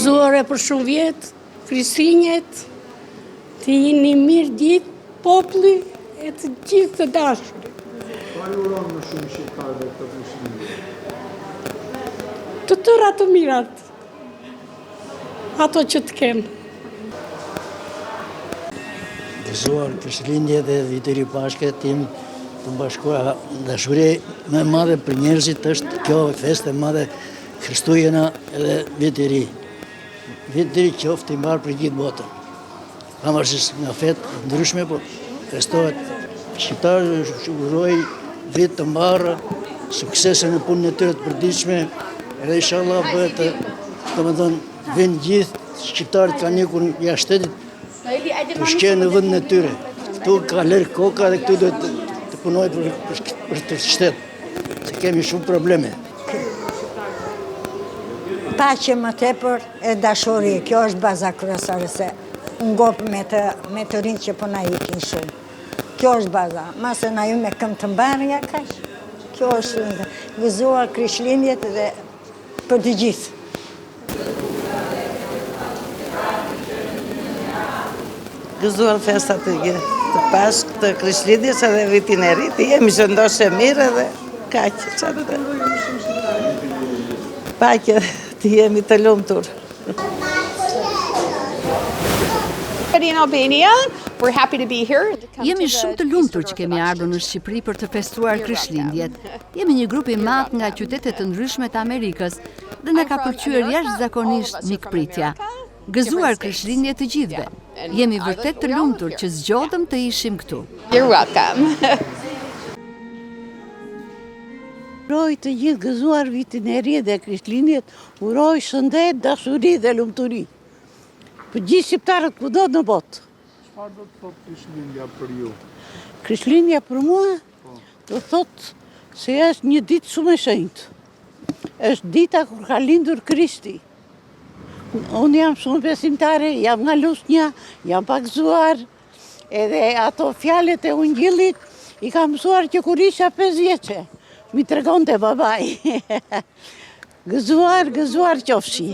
Gëzuar e për shumë vjet, Krishtlindjet, të jeni mirë gjithë populli e të gjithë të dashurit. Çfarë ju uron më shumë shqiptarëve këtë Krishtlindje? Të tëra të mirat, ato që të kenë. Gëzuar Krishtlindje dhe Vit i Ri Pashke tim të bashkuar. Dashuria më e madhe për njerëzit është kjo festë e madhe Krishtlindja edhe Vit i Ri. Vit i Ri qoftë i mbarë për gjithë botën. Pavarësisht nga fetë e ndryshme, po festohet shqiptarëve u uroj vit të mbarë, suksese në punën e tyre të përditshme, edhe inshallah bëhet të, domethënë, vijnë gjithë shqiptarët kanë ikur jashtë shtetit, të ushqehen në vendin e tyre. Këtu ka lërë koka dhe këtu duhet të punojë për, për, për të shtet, se kemi shumë probleme. Paqe më tepër e dashuri, kjo është baza kryesore se u ngop me të, me të rinj që po na ikin shumë. Kjo është baza, mase na ju me këmbë të mbarë ja kaq. Kjo është gëzuar Krishtlindjet dhe për të gjithë. Gëzuar festat të gjithë, të Pashkë, të Krishtlindjes edhe vitin e ri, të jemi shëndoshë e mirë edhe kaq, ça të them. Paqe, të jemi të lumtur. In Albania, we're happy to be here. Jemi shumë të lumtur që kemi ardhur në Shqipëri për të festuar Krishtlindjet. Jemi një grup i madh nga qytete të ndryshme të Amerikës dhe na ka pëlqyer jashtëzakonisht mikpritja. Gëzuar Krishtlindje të gjithëve. Jemi vërtet të lumtur që zgjodhëm të ishim këtu. You're welcome. Uroj të gjithë gëzuar vitin e ri dhe Krishtlindjet, uroj shëndet, dashuri dhe lumturi. Për gjithë shqiptarët kudo në botë. Çfarë do të thotë Krishtlindja për ju? Krishtlindja për mua do të thotë se është një ditë shumë e shenjtë. Është dita kur ka lindur Krishti. Unë jam shumë besimtare, jam nga Lushnja, jam pagëzuar, edhe ato fjalët e ungjillit i kam mësuar që kur isha 5 vjeçe. M'i tregonte babai. Gëzuar, gëzuar qofshi.